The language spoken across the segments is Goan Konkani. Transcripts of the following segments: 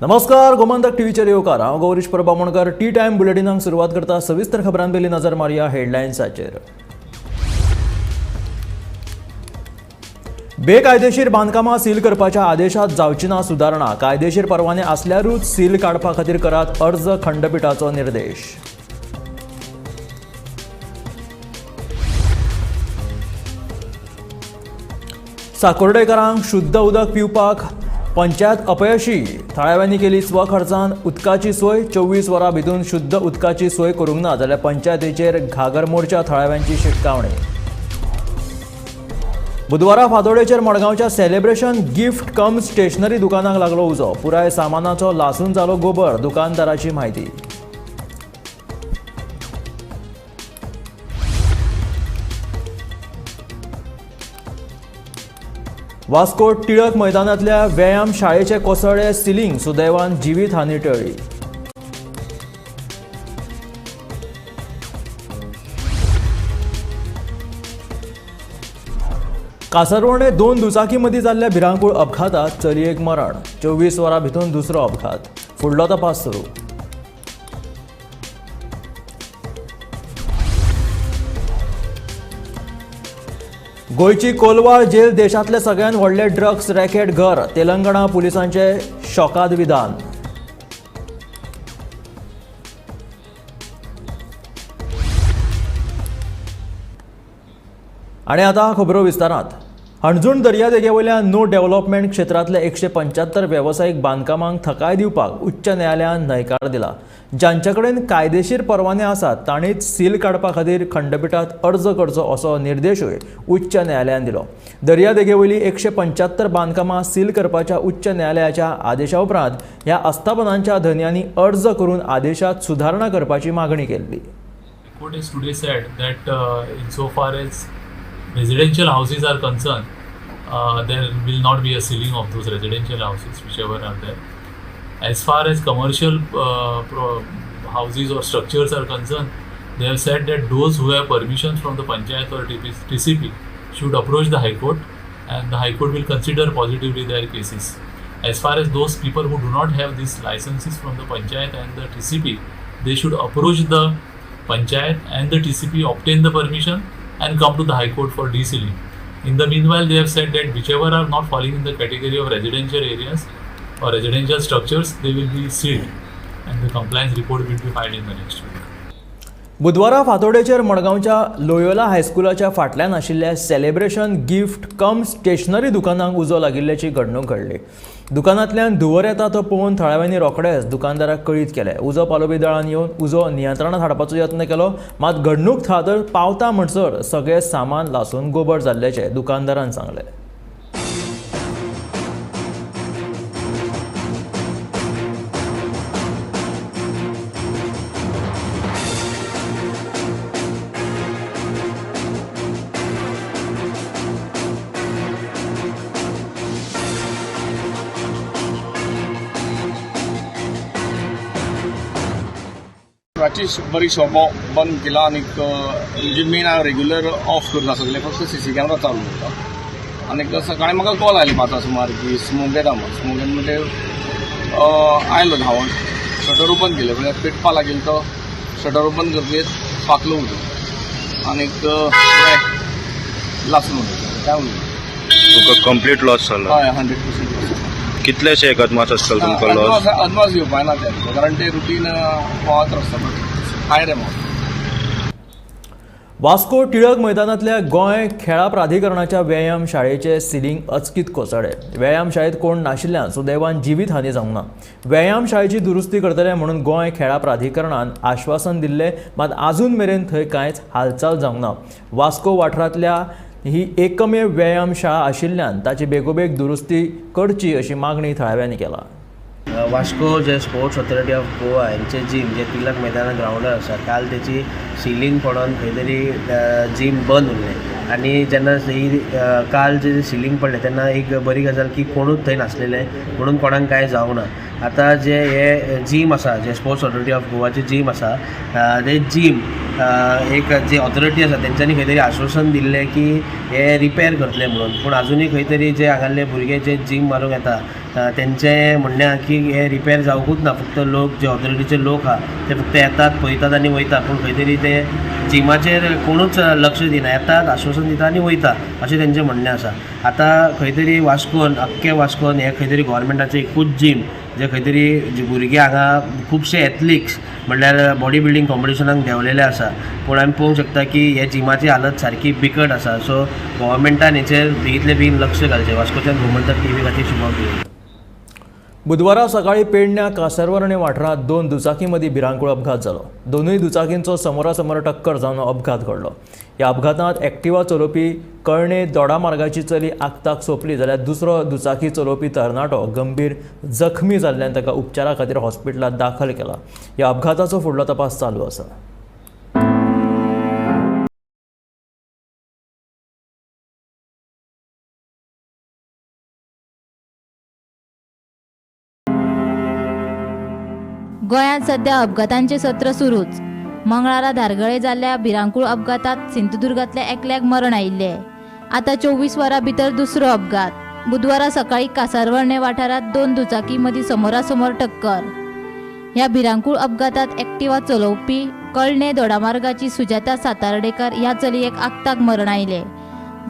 नमस्कार, गोमंतक टीव्हीचेर येवकार. हांव गौरीश परब आमोणकर. टी टायम बुलेटिनाक सुरवात करता. सविस्तर खबरां पयलीं नजर मारया हेडलायन्साचेर. बेकायदेशीर बांदकामां सील करपाच्या आदेशात जावची ना सुदारणा. कायदेशीर परवाने आसल्यारूच सील काडपा खातीर करात अर्ज, खंडपिठाचो निर्देश. साकोर्डेकारांक शुद्ध उदक पिवपाक पंचायत अपयशी. थळाव्यांनी केली स्वखर्चान उदकाची सोय. 24 वरां भितून शुद्ध उदकाची सोय करूंक ना जाल्यार पंचायतीचेर घागर मोर्चा, थळाव्यांची शिटकावणी. बुधवारा फातोडेचेर मडगांवच्या सेलिब्रेशन गिफ्ट कम स्टेशनरी दुकानाक लागलो उजो. पुराय सामानाचो लासून जालो गोबर, दुकानदाराची म्हायती. वास्को टिळक मैदानांतल्या व्यायाम शाळेचे कोसळ्ळे सिलिंग, सुदैवान जिवीत हानी टळ्ळी. कासरवणे 2 दुचाकी मदीं जाल्ल्या भिरांकूळ अपघातात चलयेक मरण. 24 वरां भितर दुसरो अपघात. फुडलो तपास सुरू. गोंयची कोलवाळ जेल देशांतले सगळ्यात व्हडले ड्रग्स रॅकेट घर. तेलंगणा पुलिसांचे शॉकाद विधान. आणि आता खबरो विस्तारात. हणजूण दर्यादेगेवयल्या नो डेव्हलपमेंट क्षेत्रांतले 175 वेवसायीक बांदकामांक थकाय दिवपाक उच्च न्यायालयान न्हयकार दिला. जांचे कडेन कायदेशीर परवाने आसात तांणीच सील काडपा खातीर खंडपिठात अर्ज करचो असो निर्देशूय उच्च न्यायालयान दिलो. दर्यादेगेवयली 175 बांदकामां सील करपाच्या उच्च न्यायालयाच्या आदेशा उपरांत ह्या आस्थापनांच्या धनयांनी अर्ज करून आदेशात सुदारणा करपाची मागणी केल्ली. Court has today said that insofar as residential houses are concerned, there will not be a sealing of those residential houses whichever are there. As far as commercial houses or structures are concerned, they have said that those who have permissions from the panchayat or TCP should approach the High Court, and the High Court will consider positively their cases. As far as those people who do not have these licenses from the panchayat and the TCP, they should approach the panchayat and the TCP, obtain the permission and come to the High Court for desealing. In the meanwhile, they have said that whichever are not falling in the category of residential areas or residential structures, they will be sealed and the compliance report will be filed in the next week. बुधवारा फातोडेचेर मडगांवच्या लोयोला हायस्कुलाच्या फाटल्यान आशिल्ल्या सेलिब्रेशन गिफ्ट कम स्टेशनरी दुकानाक उजो लागिल्ल्याची घडणूक घडली. दुकानांतल्यान धुंवर येता तो पळोवन थळाव्यांनी रोखडेच दुकानदाराक कळीत केलें. उजो पालोवपी दळान येवन उजो नियंत्रणांत हाडपाचो यत्न केलो, मात घडणूक थळार पावता म्हणसर सगळें सामान लासून गोबर जाल्ल्याचें दुकानदारान सांगलें. रातची बरी शॉप बंद केला आनीक म्हणजे मेन हांव रेग्युलर ऑफ करता सगळे, फक्त सीसी कॅमेरा चालू उरता. आनीक सकाळी म्हाका कॉल आयले 5 सुमार की स्मोक येता म्हूण. स्मोक येता म्हणजे आयलो धांवन, शटर ओपन केलें म्हळ्यार पेटपा लागिल्लो तो शटर ओपन करतकीर फाकलो उदक आनीक लासून उडयलें. काय उरलें तुका कंप्लीट लॉस जालो? हय, 100% लॉस. कितलेशे एक अदमास आसतलो तुमकां लॉस? अदमास घेवपा ना ते, कारण ते रुटीन पावत आसता, हायर एमावंट. वास्को टिळक मैदानांतल्या गोंय खेळां प्राधिकरणाच्या व्यायाम शाळेचे सिलिंग अचकीत कोसळ्ळें. व्यायाम शाळेंत कोण नाशिल्ल्यान सुदैवान जिवीत हानी जावंक ना. व्यायाम शाळेची दुरुस्ती करतले म्हणून गोंय खेळां प्राधिकरणान आश्वासन दिल्लें, मात आजून मेरेन थंय कांयच हालचाल जावंक ना. वास्को वाठारांतल्या ही एकमेव व्यायाम शाळा आशिल्ल्यान ताची बेगोबेग दुरुस्ती करची अशी मागणी थळाव्यांनी केला. वास्को जे स्पोर्ट्स ऑथॉरिटी ऑफ गोवा हेंचे जीम जे तिलक मैदाना ग्रावंडार आसा, काल तेची सिलींग पडोन खंय तरी जीम बंद उरलें. आनी जेन्ना ही काल जे सिलींग पडलें तेन्ना एक बरी गजाल की कोणूच थंय नासलेले म्हणून कोणाक कांय जावंक ना. आतां जे हे जीम आसा, जे स्पोर्ट्स ऑथॉरिटी ऑफ गोवाची जीम आसा, ते जीम एक जी ऑथॉरिटी आसा तेंच्यांनी खंय तरी आश्वासन दिल्लें की हे रिपेर करतले म्हणून, पूण आजुनूय खंय तरी जे हांगासरले भुरगे जे जीम मारूंक येता तेंचें म्हणणें आहा की हें रिपेर जावंकूच ना, फक्त लोक जे ऑथॉरिटीचे लोक आहा ते फक्त येतात, पळयतात आनी वयता, पूण खंय तरी ते जिमाचेर कोणूच लक्ष दिना, येतात, आश्वासन दिता आनी वयता अशें तेंचें म्हणणें आसा. आतां खंय तरी वास्कोन, अख्खे वास्कोन हें खंय तरी गोवोरमेंटाचें एकूच जीम जे खंय तरी जे भुरगे हांगा खुबशे एथलिट्स म्हणल्यार बॉडी बिल्डींग कॉम्पिटिशनाक देंवलेले आसा, पूण आमी पळोवंक शकता की हे जिमाची हालत सारकी बिकट आसा. सो गोवोरमेंटान हेचेर बेगींतले बेगीन लक्ष घालचें. वास्कोच्यान गोमंतक टीव्ही खातीर शुभम पिळवणी. बुधवारा सकाळी पेडण्या कासरवर्णे वाठारांत दोन दुचाकी मदीं भिरांकूळ अपघात जालो. दोनूय दुचाकींचो समोरासमोर टक्कर जावन अपघात घडलो. ह्या अपघातांत एक्टिवा चलोवपी कळणे दोडामार्गाची चली आक्ताक सोंपली, जाल्यार दुसरो दुचाकी चलोवपी तरणाटो गंभीर जखमी जाल्ल्यान ताका उपचारा खातीर हॉस्पिटलांत दाखल केला. ह्या अपघाताचो फुडलो तपास चालू आसा. गोंयांत सध्या अपघातांचें सत्र सुरूच. मंगळारा धारगळे जाल्ल्या भिरांकूळ अपघातांत सिंधुदुर्गांतल्या एकल्याक मरण आयिल्लें. आतां 24 वरां भितर दुसरो अपघात. बुधवारा सकाळी कासारवर्णे वाठारांत दोन दुचाकी मदीं समोरासमोर टक्कर. ह्या भिरांकूळ अपघातांत एक्टिवा चलोवपी कळणे दोडामार्गाची सुजाता सातार्डेकर ह्या चलयेक आक्ताक मरण आयलें,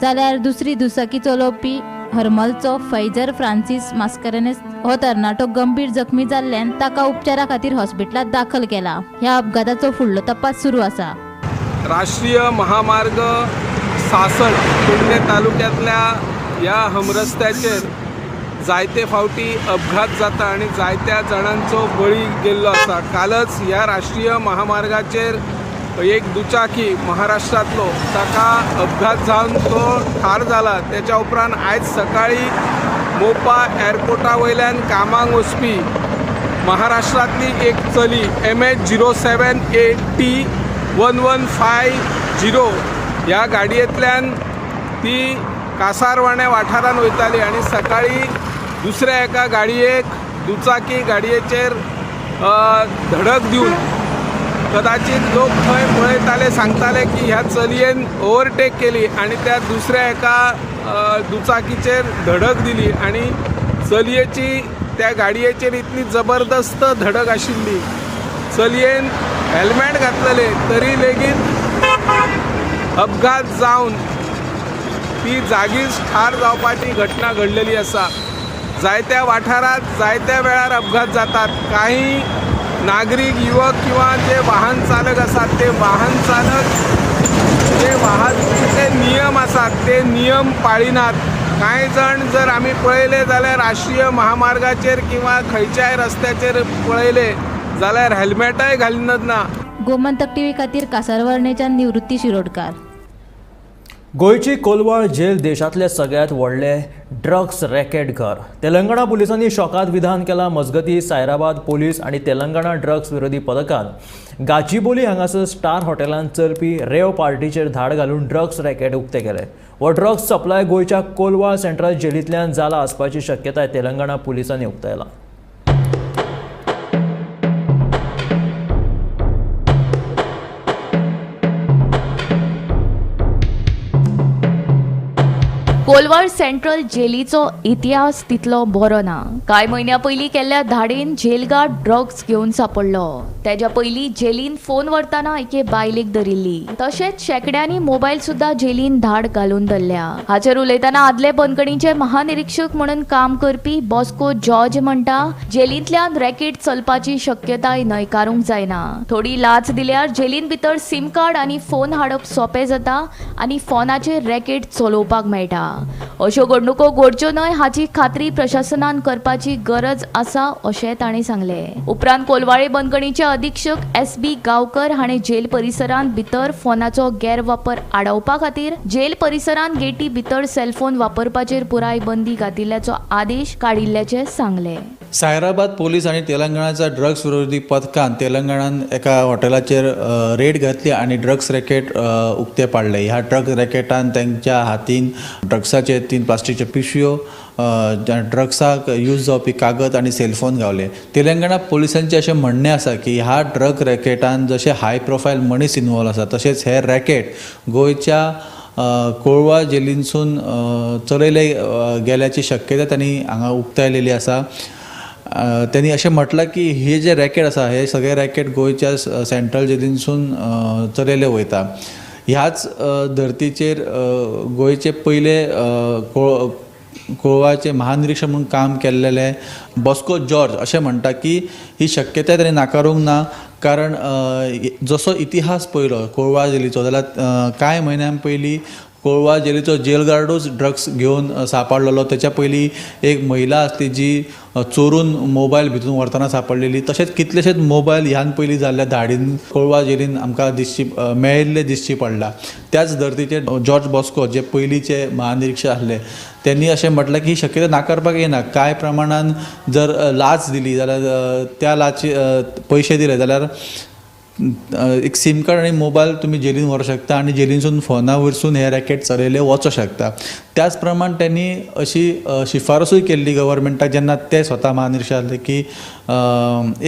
जाल्यार दुसरी दुचाकी चलोवपी हरमलचो फैजर फ्रांसीस मास्करेन्हस हो तरणाटो गंभीर जखमी जाल्ल्यान ताका उपचारा खातीर हॉस्पिटलांत दाखल केला. ह्या अपघाताचो फुडलो तपास सुरू आसा. राष्ट्रीय महामार्ग सासण पेडणे तालुक्यांतल्या ह्या हमरस्त्याचेर जायते फावटी अपघात जाता आनी जायत्या जाणांचो बळी गेल्लो आसा. कालच ह्या राष्ट्रीय महामार्गाचेर एक दुचाकी महाराष्ट्रांतलो ताका अपघात जावन तो ठार जाला. तेच्या उपरांत आयज सकाळी मोपा एअरपोर्टा वयल्यान कामाक वचपी महाराष्ट्रांतली एक चली MH 07 AT 1150 ह्या गाडयेंतल्यान ती कासारवाणे वाठारान वयताली आनी सकाळी दुसऱ्या एका गाडयेक दुचाकी गाडयेचेर धडक दिवन कदाचित लोक थंय पळयताले, सांगताले की ह्या चलयेन ओवरटेक केली आनी त्या दुसऱ्या एका दुचाकीचेर धडक दिली आनी चलयेची त्या गाडयेचेर इतली जबरदस्त धडक आशिल्ली, चलयेन हेल्मेट घातलेले तरी लेगीत अपघात जावन ती जागीच ठार जावपाची घटना घडलेली आसा. जायत्या वाठारांत जायत्या वेळार अपघात जातात. काही नागरीक युवक किंवा जे वाहन चालक आसात ते वाहन चालक जे वाहतुकीचे नियम आसात ते नियम पाळिनात. कांय जाण जर आमी पळयले जाल्यार राष्ट्रीय महामार्गाचेर किंवा खंयच्याय रस्त्याचेर पळयले जाल्यार हेल्मेटय घालिनात ना. गोमंतक टीव्ही खातीर कासारवर्णेच्यान निवृत्ती शिरोडकार. गोंयची कोलवाळ जेल देशांतलें सगळ्यांत व्हडलें ड्रग्स रॅकेट घर. तेलंगणा पुलिसांनी शॉकाद विधान केलां. मजगतीं सायराबाद पोलीस आनी तेलंगणा ड्रग्स विरोधी पथकान गाचीबोली हांगासर स्टार हॉटेलांत चलपी रेव पार्टीचेर धाड घालून ड्रग्स रॅकेट उक्तें केलें. हो ड्रग्स सप्लाय गोंयच्या कोलवाळ सेंट्रल जेलींतल्यान जाला आसपाची शक्यताय तेलंगणा पुलिसांनी उक्तायला. कोलवाळ सेंट्रल जेलीचो इतिहास तितलो बरो ना. कांय म्हयन्या पयलीं केल्ल्या धाडेन जेलगार्ड ड्रग्स घेवन सापडलो. तेज्या पयलीं जेलीन फोन व्हरतना एके बायलेक धरिल्ली. तशेंच शेंकड्यांनी मोबायल सुद्दां जेलीन धाड घालून धरल्या. हाचेर उलयतना आदले बंदखणीचे महानिरीक्षक म्हणून काम करपी बॉस्को जॉर्ज म्हणटा, जेलींतल्यान रॅकेट चलपाची शक्यताय न्हयकारूंक जायना. थोडी लाच दिल्यार जेलीन भितर सिम कार्ड आनी फोन हाडप सोंपें जाता आनी फोनाचेर रॅकेट चलोवपाक मेळटा. अश्यो घडणुको घडच्यो न्हय हाची खात्री प्रशासनान करपाची गरज आसा अशें ताणें सांगलें. उपरांत कोलवाळे बंदखणीचे अधीक्षक SB गांवकर हाणें जेल परिसरांत भितर फोनाचो गैरवापर आडावपा खातीर जेल परिसरांत गेटी भितर सेलफोन वापरपाचेर पुराय बंदी घातिल्ल्याचो आदेश काडिल्ल्याचें सांगलें. सायराबाद पोलीस आनी तेलंगणाच्या ड्रग्स विरोधी पथकान तेलंगणान एका हॉटेलाचेर रेड घातली आनी ड्रग्स रॅकेट उक्तें पाडलें. ह्या ड्रग रॅकेटान तांच्या हातीन ड्रग्साचे 3 प्लास्टिकच्यो पिशव्यो, ड्रग्साक यूज जावपी कागद आनी सेलफोन गावले. तेलंगणा पोलिसांचें अशें म्हणणें आसा की ह्या ड्रग रॅकेटान जशे हाय प्रोफायल मनीस इनवॉल्व आसा तशेंच हे रॅकेट गोंयच्या कोळवा जेलीनसून चलयले गेल्याची शक्यता तांणी हांगा उक्तायलेली आसा. त्यांनी अशें म्हटलां की हे जे रॅकेट आसा हे सगळे रॅकेट गोंयच्या सेंट्रल जेलीनसून चलयले वयता. ह्याच धर्तीचेर गोंयचे पयले कोळवाचे महानिरीक्षक म्हणून काम केल्लेले बॉस्को जॉर्ज अशें म्हणटा की ही शक्यताय ताणें नाकारूंक ना, कारण जसो इतिहास पळयलो कोळवा जेलीचो जाल्यार कांय म्हयन्यां पयलीं कोळवा जेलीचो जेल गार्डूच ड्रग्स घेवन सापडलेलो. तेच्या पयलीं एक महिला आसली जी चोरून मोबायल भितून व्हरतना सापडलेली. तशेंच कितलेशेच मोबायल ह्यान पयलीं जाल्ल्या धाडीन कोळवा जेलीन आमकां दिसची मेळिल्ले दिसची पडला. त्याच धर्तीचेर जॉर्ज बॉस्को जे पयलींचे महानिरीक्षक आसले त्यांनी अशें म्हटलें की ही शक्यता नाकारपाक येना. कांय प्रमाणान जर लाच दिली जाल्यार त्या लाची पयशे दिले जाल्यार एक सीम कार्ड आनी मोबायल तुमी जेलीन व्हरूंक शकता आनी जेलीनसून फोना वयरसून हे रॅकेट चलयले वचोंक शकता. त्याच प्रमाण त्यांनी अशी शिफारसूय केल्ली गव्हर्मेंटाक जेन्ना ते स्वता महानिरीक्षक आसले की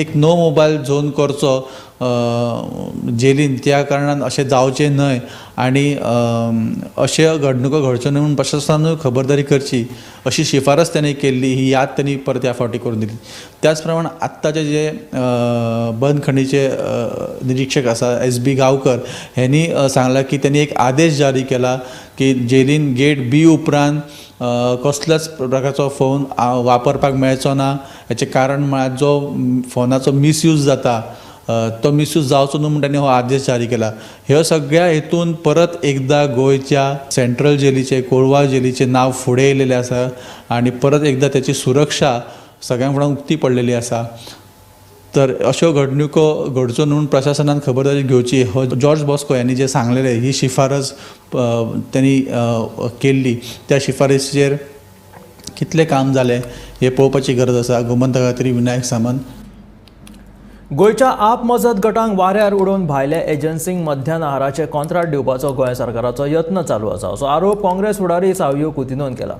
एक नो मोबायल झोन करचो जेलीन, त्या कारणान अशें जावचें न्हय आनी अश्यो घडणुको घडच्यो न्हय म्हणून प्रशासनानूय खबरदारी करची अशी शिफारस त्यांनी केल्ली. ही याद त्यांनी परत ह्या फावटी करून दिली. त्याच प्रमाण आत्ताचे जे बंदखणीचे निरीक्षक आसा SB गांवकर ह्यांनी सांगलां की त्यांनी एक आदेश जारी केला की जेलीन गेट बी उपरांत कसल्याच प्रकारचो फोन वापरपाक मेळचो ना. हेचें कारण म्हळ्यार जो फोनाचो मिसयूज जाता तो मिसयूज जावचो न्हू म्हूण तांणी हो आदेश जारी केला. ह्यो सगळ्या हेतून परत एकदां गोंयच्या सेंट्रल जेलीचें कोळवा जेलीचें नांव फुडें येयलेलें आसा आनी परत एकदां तेची सुरक्षा सगळ्यां फुड्यान उक्ती पडलेली आसा. तर अश्यो घडणुको घडच्यो न्हू म्हूण प्रशासनान खबरदारी घेवची हो जॉर्ज बॉस्को यांनी जे सांगलेलें ही शिफारस त्यांनी केल्ली. त्या शिफारसीचेर कितलें काम जालें हें पळोवपाची गरज आसा. गोमंतका खातीर विनायक सामंत. गोंयच्या आप मजत गटांक वाऱ्यार उडोवन भायल्या एजन्सींक मध्यान आहाराचें कॉन्ट्राक्ट दिवपाचो गोंय सरकाराचो यत्न चालू आसा असो आरोप काँग्रेस फुडारी सावियो कुतिनोन केला.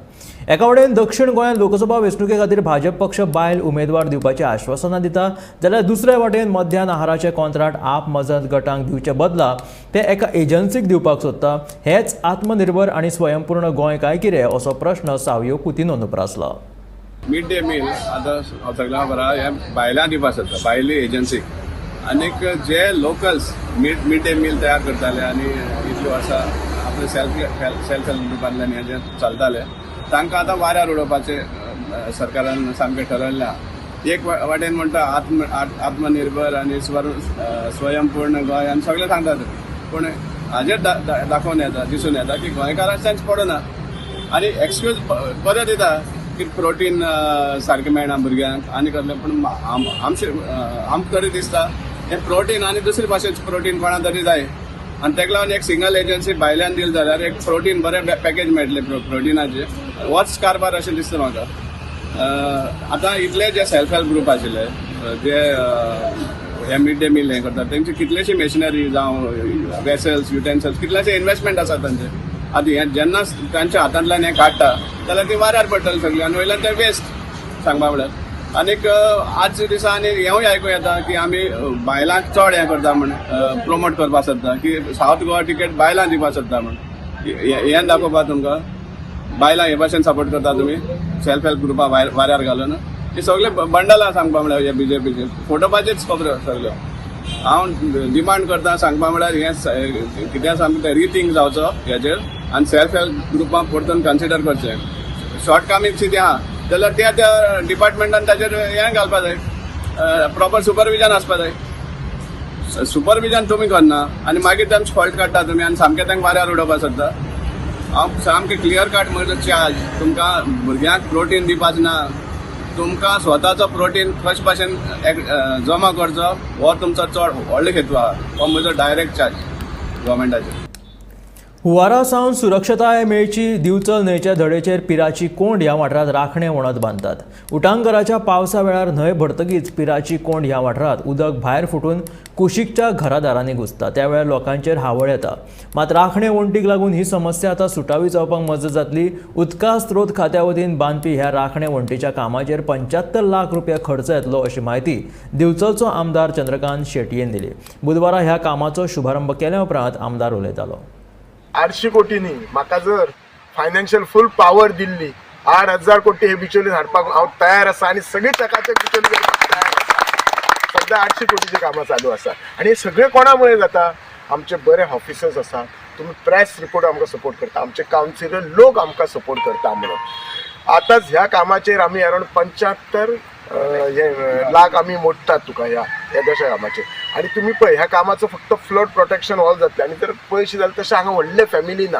एका वटेन दक्षिण गोंयांत लोकसभा वेंचणुके खातीर भाजप पक्ष बायल उमेदवार दिवपाची आश्वासनां दिता, जाल्यार दुसरे वटेन मध्यान आहाराचें कॉन्ट्राक्ट आप मजत गटांक दिवचे बदला ते एका एजन्सीक दिवपाक सोदता. हेच आत्मनिर्भर आनी स्वयंपूर्ण गोंय काय कितें असो प्रश्न सावियो कुतिनोन उप्रासला. मिड डे मील आतां सगळ्यां खबर आहा हें बायलां दिवपा सोदता, बायली एजन्सीक, आनीक जे लोकल्स मिड डे मील तयार करताले आनी इतलीं वर्सां आपले सेल्फ हेल्प ग्रुपांतल्यान हें जें चलतालें तांकां आतां वाऱ्यार उडोवपाचें सरकारान सामकें ठरयल्लें आहा. एक वाटेन म्हणटा आत्मनिर्भर आनी स्वयंपूर्ण गोंय आनी सगळें सांगतात, पूण हाजेर दाखोवन येता दिसून येता की गोंयकारांक चान्स पडना आनी एक्सक्यूज बरें दिता की प्रोटीन सारकें मेळना भुरग्यांक आनी कसलें, पूण आमकां तरी दिसता हें प्रोटीन आनी दुसरे भाशेचें प्रोटीन कोणा तरी जाय आनी तेका लागून एक सिंगल एजन्सी भायल्यान दिली जाल्यार एक प्रोटीन बरें पॅकेज मेळटलें प्रोटिनाचें. होच कारभार अशें दिसता म्हाका. आतां इतले जे सेल्फ हेल्प ग्रूप आशिल्ले जे हे मिड डे मील हें करतात तेंची कितलेशी मशिनरी जावं वेसल्स युटेन्सल्स कितलेशे इन्वेस्टमेंट आसा तांचे. आतां हें जेन्ना तांच्या हातांतल्यान हें काडटा जाल्यार ती वाऱ्यार पडटली सगळी आनी वयल्यान तें वेस्ट सांगपा म्हळ्यार. आनीक आजच्या दिसा आनी हेंवूय आयकूं येता की आमी बायलांक चड हें करता म्हण प्रोमोट करपाक सोदता की सावथ गोवा टिकेट बायलां दिवपाक सोदता म्हण हें दाखोवपा तुमकां बायलां हे भाशेन सपोर्ट करता तुमी सेल्फ हेल्प ग्रुपा वाऱ्यार घालून. हे सगळे बंडलां सांगपा म्हळ्यार हे बीजेपीचे फोटोपाचेच खबरो सगळ्यो. हांव डिमांड करता सांगपा म्हळ्यार हें कितें सामकें तें रिथींक जावचो हेजेर आनी सेल्फ हेल्प ग्रुपां परतून कन्सिडर करचें. शॉर्ट कमिंग्स कितें आहा जाल्यार त्या त्या डिपार्टमेंटान ताचेर हें घालपा जाय, प्रॉपर सुपरविजन आसपा जाय. सुपरविजन तुमी करना आनी मागीर तांचे फॉल्ट काडटा तुमी आनी सामकें तांकां वाऱ्यार उडोवपाक सोदता. हांव सामकें क्लियर कट म्हजो चार्ज तुमकां भुरग्यांक प्रोटीन दिवपाचें ना, तुमकां स्वताचो प्रोटीन कशे भाशेन जमा करचो हो तुमचो चड व्हडलो हेतू आहा, हो म्हजो डायरेक्ट चार्ज गव्हर्मेंटाचेर. हुवारा सावन सुरक्षताय मेळची दिवचल न्हंयच्या धडेचेर पिराची कोंड ह्या वाठारांत राखणे वणत बांदतात. उटांगराच्या पावसा वेळार न्हंय भरतकीच पिराची कोंड ह्या वाठारांत उदक भायर फुटून कुशीकच्या घरादारांनी घुसता. त्या वेळार लोकांचेर हावळ येता. मात राखणे वणटीक लागून ही समस्या आतां सुटावी जावपाक मजत जातली. उदका स्रोत खात्या वतीन बांदपी ह्या राखणे वणटीच्या कामाचेर 75 लाख रुपया खर्च येतलो अशी म्हायती दिवचलचो आमदार चंद्रकांत शेटयेन दिली. बुधवारा ह्या कामाचो शुभारंभ केल्या उपरांत आमदार उलयतालो. 800 कोटी न्ही, म्हाका जर फायनान्शियल फूल पावर दिल्ली, 8000 कोटी हे बिचोलीन हाडपाक हांव तयार आसा आनी सगळी चकाचक बिचोली करपाक तयार आसा. सद्या 800 कोटीची कामां चालू आसा आनी हे सगळें कोणा मुळे जाता? आमचे बरे ऑफिसर्स आसा, तुमी प्रेस रिपोर्ट आमकां सपोर्ट करता, आमचे कावन्सिलर लोक आमकां सपोर्ट करता म्हणून आतांच ह्या कामाचेर आमी अरावंड 75 हे लाख आमी मोडटात तुका ह्या येद्याशा कामाचेर. आनी तुमी पळय, ह्या कामाचो फक्त फ्लड प्रोटेक्शन हॉल जातलें आनी जर पयशे जाले तशें हांगा व्हडले फॅमिली ना,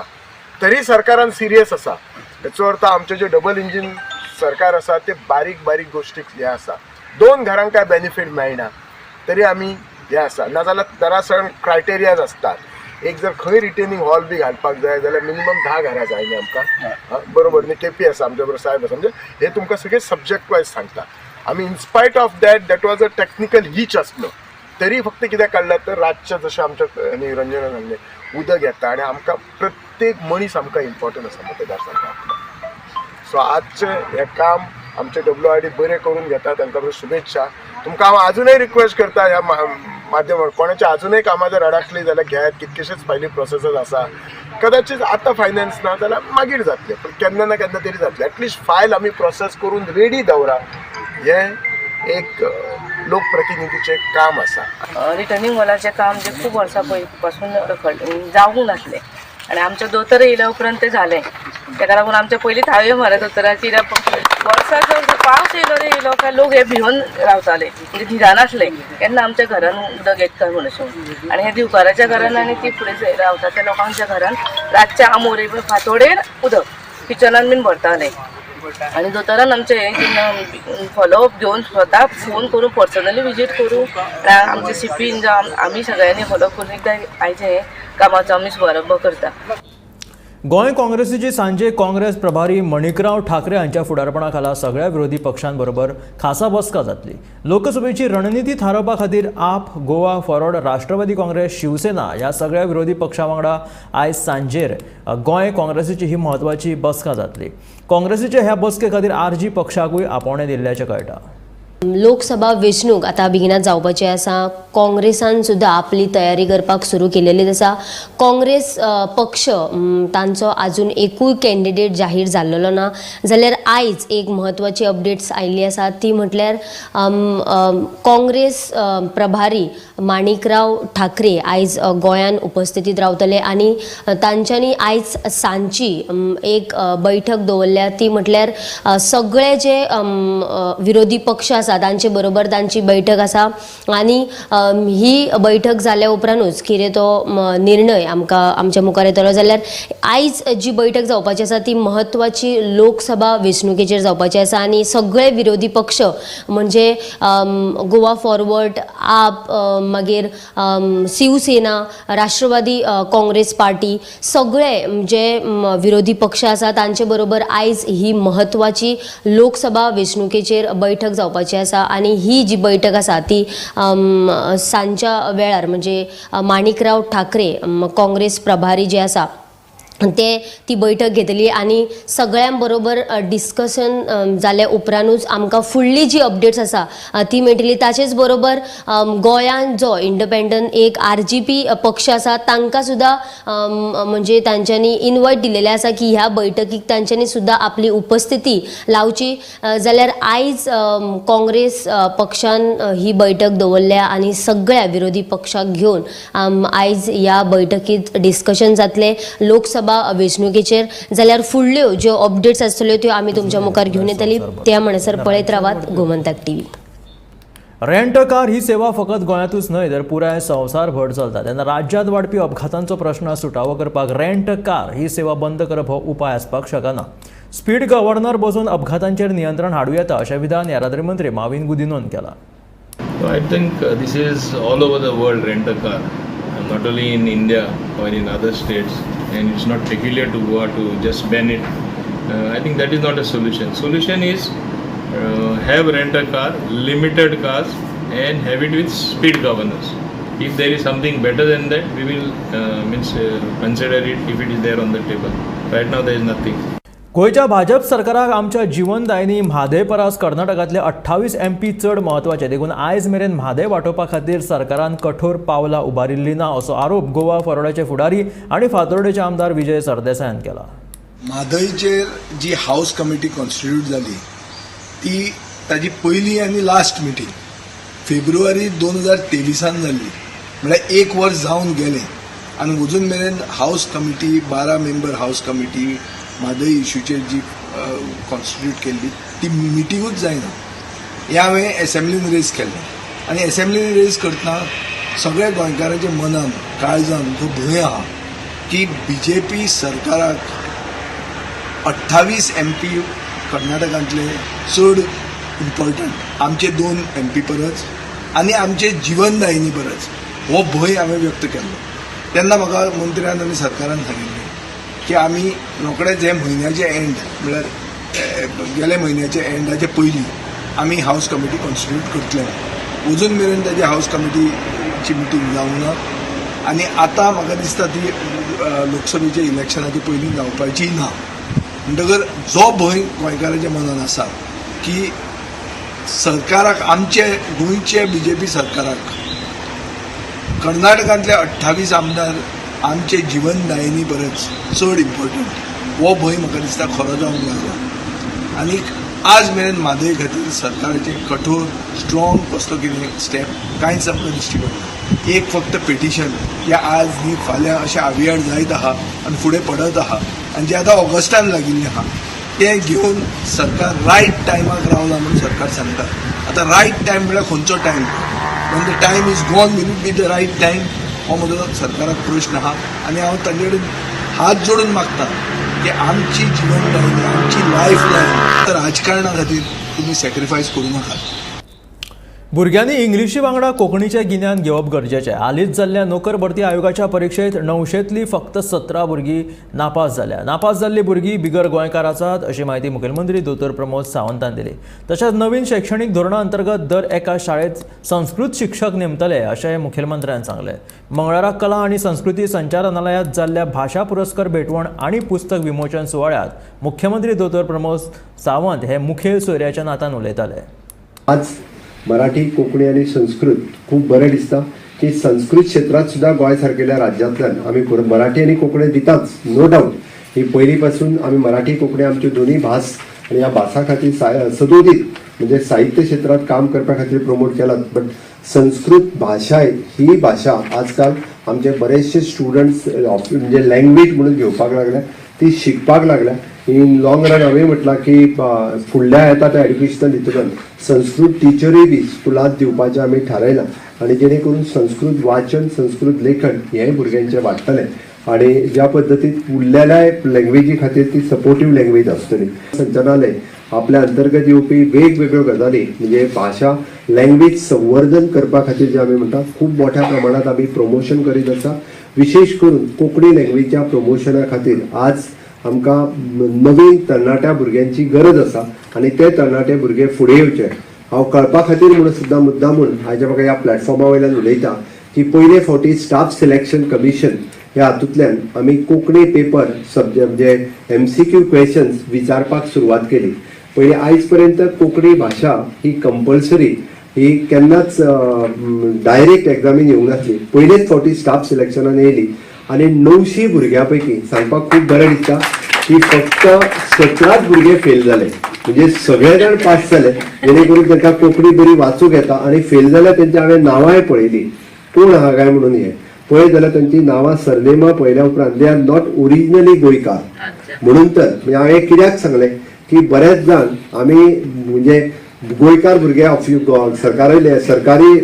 तरी सरकारान सिरियस आसा. हेचो अर्थ आमचें जें डबल इंजीन सरकार आसा ते बारीक बारीक गोश्टीक हें आसा. दोन घरांक काय बेनिफीट मेळना तरी आमी हें आसा. नाजाल्यार there are certain criterias आसतात. एक जर खंय रिटेनिंग हॉल बी घालपाक जाय जाल्यार मिनिमम 10 घरां जाय न्ही आमकां? आं, बरोबर न्ही? केपी आसा आमच्या बरोबर, साहेब आसा. म्हणजे हे तुमकां सगळे सब्जेक्ट वायज सांगता आमी. In spite of that, that was a technical hitch आसलो तरी फक्त कित्याक काडला तर रातचें जशें आमच्या आनी रंजनान सांगलें, उदक येता आनी आमकां प्रत्येक मनीस आमकां इम्पॉर्टंट आसा मतदारसंघातलो. सो आजचें हें काम आमचे डब्ल्यू आर डी बरें करून घेता, तांकां बऱ्यो शुभेच्छा. तुमकां हांव अजुनय रिक्वेस्ट करता ह्या माध्यमात, कोणाच्या अजुनय कामां जर अडकली जाल्यार घेयात. कितकेशेच फायली प्रोसेसीस आसा. कदाचित आतां फायनान्स ना जाल्यार मागीर जातलें, पूण केन्ना ना केन्ना तरी जातलें. एटलिस्ट फायल आमी प्रोसेस करून रेडी दवरा, हें एक लोकप्रतिनिधीचें काम आसा. रिटर्निंग वॉलाचें काम जें खूब वर्सां पयलीं पासून जावंक नासलें आनी आमचें दोतोर येयल्या उपरांत तें जालें. तेका लागून आमचे पयलीं थाळयो मारत दोतोराची, कित्याक वर्सा पावस येयलो रे येयलो काय लोक हे भिवन रावताले, म्हणजे धिरान आसले केन्ना आमच्या घरान उदक येता काय म्हूण अशें. आनी हे दिवकाराच्या घरान आनी ती फुडें रावता त्या लोकांच्या घरान रातच्या आमोरे फांतोडेर उदक किचनान बीन भरताले. आनी दोतोरान आमचे हें फॉलोअप घेवन स्वता फोन करून पर्सनली विजीट करून आमचे सीपीन जावं आमी सगळ्यांनी फॉलोअप करून एकदां आयचें हें कामाचो आमी शुभारंभ करता. गोंय काँग्रेसीची सांजे काँग्रेस प्रभारी मणिकराव ठाकरे हांच्या फुडारपणा खाला सगळ्या विरोधी पक्षांबरोबर खासा बसका जातली. लोकसभेची रणनिती थारोवपा खातीर आप, गोवा फॉरवर्ड, राष्ट्रवादी काँग्रेस, शिवसेना ह्या सगळ्या विरोधी पक्षां वांगडा आयज सांजेर गोंय काँग्रेसीची ही म्हत्वाची बसका जातली. काँग्रेसीच्या ह्या बसके खातीर आरजी पक्षाकूय आपोवणें दिल्ल्याचें कळटा. लोकसभा वेंचणूक आतां बेगिनात जावपाची आसा. काँग्रेसान सुद्दां आपली तयारी करपाक सुरू केलेली आसा. काँग्रेस पक्ष तांचो आजून एकूय कॅन्डिडेट जाहीर जाल्लेलो ना. जाल्यार आयज एक म्हत्वाची अपडेट्स आयिल्ली आसा, ती म्हटल्यार काँग्रेस प्रभारी माणिकराव ठाकरे आयज गोंयान उपस्थितीत रावतले आनी तांच्यांनी आयज सांजची एक बैठक दवरल्या. ती म्हटल्यार सगळे जे विरोधी पक्ष आसा तांचे बरोबर तांची बैठक आसा आनी ही बैठक जाल्या उपरांतूच कितें तो निर्णय आमकां आमच्या मुखार येतलो. जाल्यार आयज जी बैठक जावपाची आसा ती म्हत्वाची लोकसभा वेंचणुकेचेर जावपाची आसा आनी सगळे विरोधी पक्ष म्हणजे गोवा फॉरवर्ड, आप, मागीर शिवसेना, राष्ट्रवादी काँग्रेस पार्टी, सगळे जे विरोधी पक्ष आसा तांचे बरोबर आयज ही म्हत्वाची लोकसभा वेंचणुकेचेर बैठक जावपाची आसा. आनी ही जी बैठक आसा ती सांजच्या वेळार म्हणजे माणिकराव ठाकरे काँग्रेस प्रभारी जे आसा ते ती बैठक घेतली आनी सगळ्यां बरोबर डिस्कशन जाल्या उपरांतूच आमकां फुडली जी अपडेट्स आसा ती मेळटली. ताचेच बरोबर गोंयांत जो इंडिपेंडंट एक आरजीपी पक्ष आसा तांकां सुद्दां म्हणजे तांच्यांनी इनवायट दिलेलें आसा की ह्या बैठकीक तांच्यांनी सुद्दां आपली उपस्थिती लावची. जाल्यार आयज काँग्रेस पक्षान ही बैठक दवरल्या आनी सगळ्या विरोधी पक्षाक घेवन आयज ह्या बैठकीत डिस्कशन जातलें लोकसभा वेंचणुकेचेर. जाल्यार फुडल्यो ज्यो अपडेट्स आसतल्यो त्यो आमी तुमच्या मुखार घेवन येतली. त्या म्हणसर पळयत रावात गोमंतक टीव्ही. रेंट कार ही सेवा फकत गोंयांतूच न्हय तर पुराय संवसारभर चलता. तेन्ना राज्यांत वाडपी अपघातांचो प्रश्न सुटावो करपाक रेंट कार ही सेवा बंद करप हो उपाय आसपाक शकना. स्पीड गव्हर्नर बसून अपघातांचेर नियंत्रण हाडूं येता, अशें विधान येरादारी मंत्री माविन गुदिनोन केलां. So I think this is all over the world, rent a car, not only in India or in other states, and it's not peculiar to Goa to just ban it. I think that is not a solution. Solution is have rent a car, limited cars, and have it with speed governors. If there is something better than that, we will means consider it if it is there on the table. Right now there is nothing. गोंयच्या भाजप सरकाराक आमच्या जिवनदायिनी म्हादय परस कर्नाटकांतले 28 एमपी चड म्हत्वाचे, देखून आयज मेरेन म्हादय वाटोवपा खातीर सरकारान कठोर पावलां उबारिल्लीं ना, असो आरोप गोवा फॉरवर्डाचे फुडारी आनी फातोर्डेचे आमदार विजय सरदेसायान केला. म्हादयचेर जी हावस कमिटी कॉन्स्टिट्यूट जाली ती ताजी पयली आनी लास्ट मिटींग फेब्रुवारी 2023 जाल्ली, म्हळ्यार एक वर्स जावन गेलें आनी अजून मेरेन house committee 12 member house committee Mhadei इशूचेर जी कॉन्स्टिट्यूट केल्ली ती मिटिंगूच जायना. हें हांवें एसेंब्लीन रेज केल्लें आनी एसेंब्लीन रेज करतना सगळ्या गोंयकारांच्या मनान काळजान जो भंय आहा की बी जे पी सरकाराक 28 एम पी कर्नाटकांतले चड इम्पॉर्टंट, आमचे 2 एम पी परस आनी आमचे जिवनदायिनी परस, हो भंय हांवें व्यक्त केल्लो. तेन्ना म्हाका मंत्र्यान आनी सरकारान सांगिल्लें की आमी रोखडेच हे म्हयन्याचे एंड म्हळ्यार गेल्या म्हयन्याच्या एंडाचे पयलीं आमी हावस कमिटी कॉन्स्टिट्यूट करतले. अजून मेरेन ताजी हावस कमिटीची मिटींग जावंक ना आनी आतां म्हाका दिसता ती लोकसभेच्या इलेक्शनाचे पयलीं जावपाची ना. म्हणटकर जो भंय गोंयकाराच्या मनान आसा की सरकाराक, आमचे गोंयचे बी जे पी सरकाराक कर्नाटकांतले 28 आमदार आमचे जिवनदायिनी परस चड इम्पॉर्टंट, हो भंय म्हाका दिसता खरो जावंक लागला. आनी आज मेरेन म्हादय खातीर सरकाराचे कठोर स्ट्रॉंग कसलो कितें स्टेप कांयच आमकां दिश्टी पडना. एक फक्त पिटिशन हे आज न्ही फाल्यां अशें आवियाड जायत आहा आनी फुडें पडत आहा आनी जें आतां ऑगस्टान लागिल्लें आहा तें घेवन सरकार रायट टायमाक रावला म्हणून सरकार सांगता. आतां रायट टायम म्हळ्यार खंयचो time? When the time is gone will it be the right time? हो म्हजो सरकाराक प्रश्न आहा आनी हांव तांचे कडेन हात जोडून मागता की आमची जिवनदायिनी, आमची लायफ लायन राजकारणा खातीर तुमी सॅक्रिफायस करूं नाकात. भुरग्यांनी इंग्लिशी वांगडा कोंकणीचें गिन्यान घेवप गरजेचें. हालींच जाल्ल्या नोकर भरती आयोगाच्या परिक्षेत 900तलीं फक्त 17 भुरगीं नापास जाल्या. नापास जाल्लीं भुरगीं बिगर गोंयकार आसात अशी म्हायती मुखेलमंत्री दोतोर प्रमोद सावंतान दिली. तशेंच नवीन शैक्षणीक धोरणा अंतर्गत दर एका शाळेत संस्कृत शिक्षक नेमतले अशें मुखेलमंत्र्यान सांगलें. मंगळारा कला आनी संस्कृती संचालनालयांत जाल्ल्या भाशा पुरस्कार भेटवण आनी पुस्तक विमोचन सुवाळ्यांत मुख्यमंत्री दोतोर प्रमोद सावंत हे मुखेल सोयऱ्याच्या नात्यान उलयताले. आज मराठी, कोंकणी आनी संस्कृत खूब बरें दिसता की संस्कृत क्षेत्रांत सुद्दां गोंय सारकेल्या राज्यांतल्यान आमी मराठी आनी कोंकणी दिताच, नो डावट. ही पयलीं पासून आमी मराठी कोंकणी आमच्यो दोनूय भास आनी ह्या भासां खातीर सदोदीत म्हणजे साहित्य क्षेत्रांत काम करपा खातीर प्रमोट केलात. बट संस्कृत भाशा ही भाशा आजकाल आमचे बरेचशे स्टुडंट्स म्हणजे लँग्वेज म्हणून घेवपाक लागल्या, ती शिकपाक लागल्या. इन लॉंग रन हांवें म्हटलां की फुडल्या येता त्या एड्युकेशनल हितून संस्कृत टिचरूय बी स्कुलांत दिवपाचें आमी थारायलां आनी जेणे करून संस्कृत वाचन, संस्कृत लेखन हेंय भुरग्यांचें वाडटलें आनी ज्या पद्दतीन उरलेल्या लँग्वेजी खातीर ती सपोर्टीव लँग्वेज आसतली. संचालनालय आपल्या अंतर्गत येवपी वेगवेगळ्यो गजाली म्हणजे भाशा लँग्वेज संवर्धन करपा खातीर जे आमी म्हणटा खूब मोठ्या प्रमाणांत आमी प्रमोशन करीत आसा. विशेश करून कोंकणी लँग्वेजीच्या प्रमोशना खातीर आज आमकां नवीन तरणाट्या भुरग्यांची गरज आसा आनी ते तरणाटे भुरगे फुडें येवचे. हांव कळपा खातीर म्हणून सुद्दां मुद्दामून आयज म्हाका ह्या प्लॅटफॉर्मा वयल्यान उलयता की पयले फावटी स्टाफ सिलेक्शन कमिशन ह्या हातूंतल्यान आमी कोंकणी पेपर सब्जेक्ट म्हणजे MCQ questions विचारपाक सुरवात केली. पयलीं आयज पर्यंत कोंकणी भाशा ही कंपल्सरी ही केन्नाच डायरेक्ट एग्जामीन येवंक नासली. पयलेच फावटी स्टाफ सिलेक्शनान येयली आनी 900 भुरग्यां पैकी सांगपाक खूब बरें दिसता की फक्त 17 भुरगे फेल जाले, म्हणजे सगळे जाण पास जाले. जेणे करून तांकां कोंकणी बरी वाचूंक येता आनी फेल जाल्यार तेंची हांवें नांवांय पळयली कोण आहा काय म्हणून. हें पळयत जाल्यार तांची नांवां सरनेमां पळयल्या उपरांत they are not originally गोंयकार. म्हणून तर म्हणजे हांवें कित्याक सांगलें की बरेच जाण आमी म्हणजे गोंयकार भुरगे सरकारी सरकारी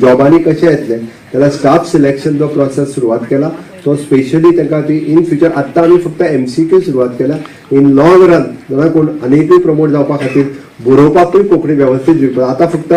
जॉबांनी कशे येतले जाल्यार स्टाफ सिलेक्शन जो प्रोसेस सुरवात केला तो स्पेशली तांकां ती इन फ्युचर. आत्तां आमी फक्त MCQ सुरवात केल्या, इन लॉंग रन जाल्यार कोण आनीकूय प्रमोट जावपा खातीर बरोवपाकूय कोंकणी व्यवस्थीत दिवपाक. आतां फक्त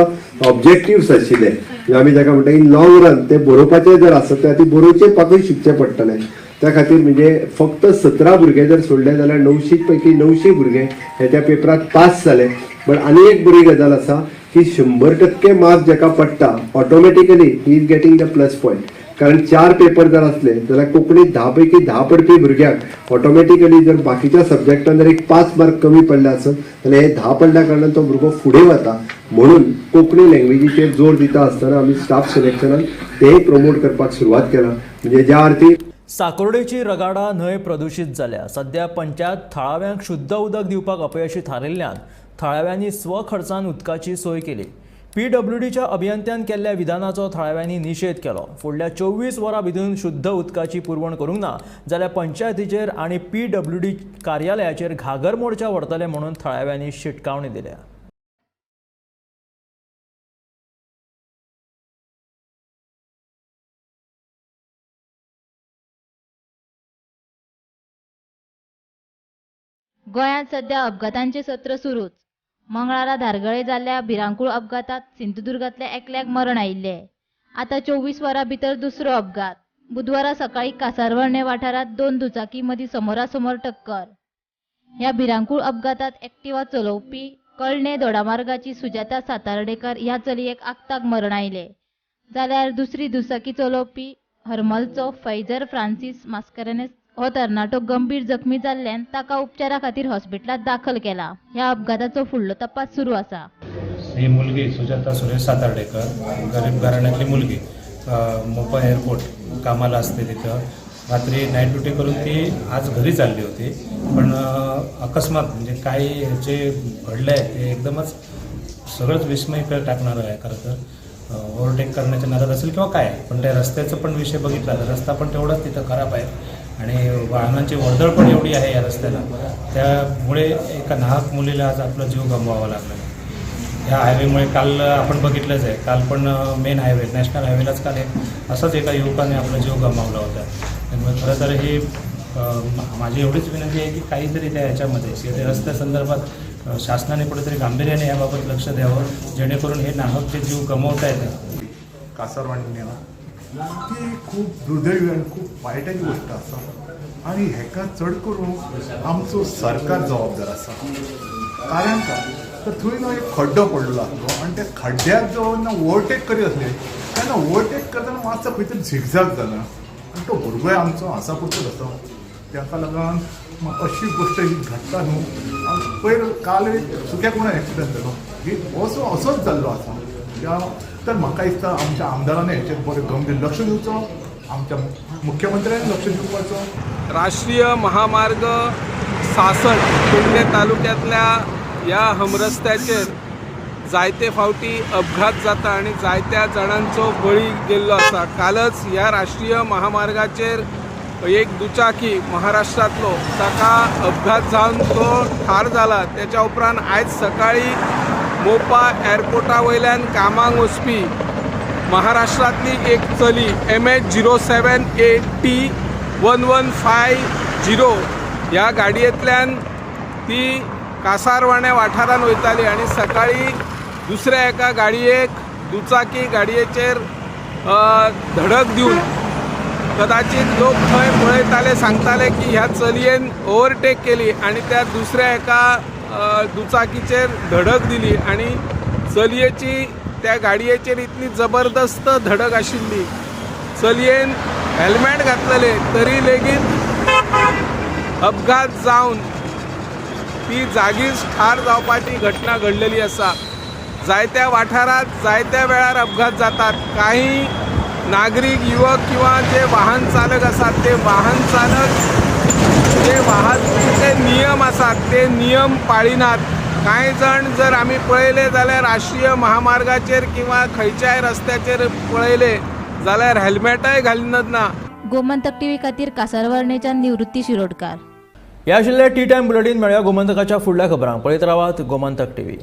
ऑब्जेक्टिव्स आशिल्ले आमी ताका म्हणटा इन लॉंग रन ते बरोवपाचें जर आसत जाल्यार ती बरोवचेपाकूय शिकचें पडटलें. त्या खातीर म्हणजे फक्त 17 भुरगे जर सोडले जाल्यार 900 पैकी 900 भुरगे हे त्या पेपरात पास जाले. बट आनी एक बरी गजाल आसा की 100% मार्क जेका पडटा automatically he is getting the plus point. कारण 4 पेपर जर आसले जाल्यार कोंकणीत 10 पैकी 10 पडपी भुरग्यांक ऑटोमॅटिकली जर बाकीच्या सब्जेक्टान जर एक 5 मार्क कमी पडले आसत जाल्यार हे 10 पडल्या कारणान तो भुरगो फुडें वता. म्हणून कोंकणी लँग्वेजीचेर जोर दिता आसतना आमी स्टाफ सिलेक्शनान तेय प्रमोट करपाक सुरवात केला. म्हणजे ज्या अर्थी साकोर्डेची रगाडा न्हंय प्रदुशीत जाल्या. सध्या पंचायत थळाव्यांक शुद्ध उदक दिवपाक अपयशी थारिल्ल्यान थळाव्यांनी स्वखर्चान उदकाची सोय केली. पीडब्ल्यूडीच्या अभियंत्यान केल्ल्या विधानाचो थळाव्यांनी निशेध केलो. फुडल्या 24 वरां भितर शुद्ध उदकाची पुरवण करूंक ना जाल्यार पंचायतीचेर आनी पीडब्ल्यूडी कार्यालयाचेर घागर मोर्चा व्हरतले म्हणून थळाव्यांनी शिटकावणी दिल्या. गोंयांत सध्या अपघातांचे सत्र सुरूच. मंगळारा धारगळे जाल्ल्या भिरांकूळ अपघातात सिंधुदुर्गांतल्या एकल्याक मरण आयिल्लें. आतां 24 वरां भितर दुसरो अपघात. बुधवारा सकाळीं कासारवर्णे वाठारांत 2 दुचाकी मदीं समोरासमोर टक्कर. ह्या भिरांकूळ अपघातात एक्टिवा चलोवपी कळणे दोडामार्गाची सुजाता सातार्डेकर ह्या चलयेक आक्ताक मरण आयलें, जाल्यार दुसरी दुचाकी चलोवपी हरमलचो फैजर फ्रांसीस मास्करेन्हस हो तरणाटो गंभीर जखमी जाल्ल्यान ताका उपचारा खातीर हॉस्पिटलांत दाखल केला. ह्या अपघाताचो फुडलो तपास सुरू आसा. ही मुलगी सुजाता सुरेश सातार्डेकर, गरीब घराण्यातली मुलगी, मोपा एअरपोर्ट कामाला असते. तिथं रात्री नाईट ड्युटी करून ती आज घरी चालली होती, पण अकस्मात म्हणजे काही जे घडलं आहे ते एकदमच सगळंच विस्मय टाकणारं आहे. खरं तर ओव्हरटेक करण्याच्या नादात असेल किंवा काय, पण त्या रस्त्याचा पण विषय बघितला तर रस्ता पण तेवढाच तिथं खराब आहे आणि वाहनांची वर्दळ पण एवढी आहे या रस्त्याला, त्यामुळे एका नाहक मुलीला आज आपला जीव गमवावा लागला. ह्या हायवेमुळे काल आपण बघितलंच आहे, काल पण मेन हायवे नॅशनल हायवेलाच काल एक असाच एका युवकाने आपला जीव गमावला होता. त्यामुळे खरं तर ही माझी एवढीच विनंती आहे की काहीतरी त्या ह्याच्यामध्ये ते रस्त्यासंदर्भात शासनाने कुठेतरी गांभीर्याने याबाबत लक्ष द्यावं, जेणेकरून हे नाहक जे जीव गमावत आहेत. कासारवाण्या ती खूब दुर्दैवी आनी खूब वायटाची गोश्ट आसा आनी हेका चड करून आमचो सरकार जबाबदार आसा. कारण काय तर थंय न्हू एक खड्डो पडलो आसलो आनी त्या खड्ड्याक जो ना ओवरटेक करीत आसले तेन्ना ओवरटेक करतना मातसो खंय तरी झिगझाग जाला आनी तो भुरगोय आमचो आसा पुरतोच आसा. ताका लागून अशी गोश्ट ही घडटा न्हू. पयर काल सुक्या कोणा एक्सिडंट जालो ही असो असोच जाल्लो आसा. त्या तर म्हाका दिसता आमच्या आमदारांनी हेचेर बरें गंभीर लक्ष दिवचो, आमच्या मुख्यमंत्र्यांनी लक्ष दिवपाचो. राष्ट्रीय महामार्ग सासण पेडणे तालुक्यातल्या ह्या हमरस्त्याचेर जायते फावटी अपघात जाता आनी जायत्या जाणांचो बळी गेल्लो आसा. कालच ह्या राष्ट्रीय महामार्गाचेर एक दुचाकी महाराष्ट्रांतलो ताका अपघात जावन तो ठार जाला. त्याच्या उपरांत आयज सकाळी मोपा एअरपोर्टा वयल्यान कामाक वचपी महाराष्ट्रांतली एक चली MH 07 AT 1150 ह्या गाडयेंतल्यान ती कासारवाण्या वाठारान वयताली आनी सकाळी दुसऱ्या एका गाडयेक दुचाकी गाडयेचेर धडक दिवन कदाचित लोक थंय पळयताले, सांगताले की ह्या चलयेन ओवरटेक केली आनी त्या दुसऱ्या एका दुचाकीचेर धडक दिली आनी चलयेची त्या गाडयेचेर इतली जबरदस्त धडक आशिल्ली, चलयेन हेल्मेट घातलेले तरी लेगीत अपघात जावन ती जागीच ठार जावपाची घटना घडलेली आसा. जायत्या वाठारांत जायत्या वेळार अपघात जातात. काही नागरीक युवक किंवा जे वाहन चालक आसात ते वाहन चालक जे वाहतुकीचे नियम आसात ते नियम पाळिनात. कांय जाण जर आमी पळयले जाल्यार राष्ट्रीय महामार्गाचेर किंवा खंयच्याय रस्त्याचेर पळयले जाल्यार हेल्मेटय घालिनात ना. गोमंतक टीव्ही खातीर कासारवर्णेच्यान निवृत्ती शिरोडकार. ह्या आशिल्लें टी टायम बुलेटीन. मेळया गोमंतकाच्या फुडल्या खबरांक. पळयत रावात गोमंतक टीव्ही.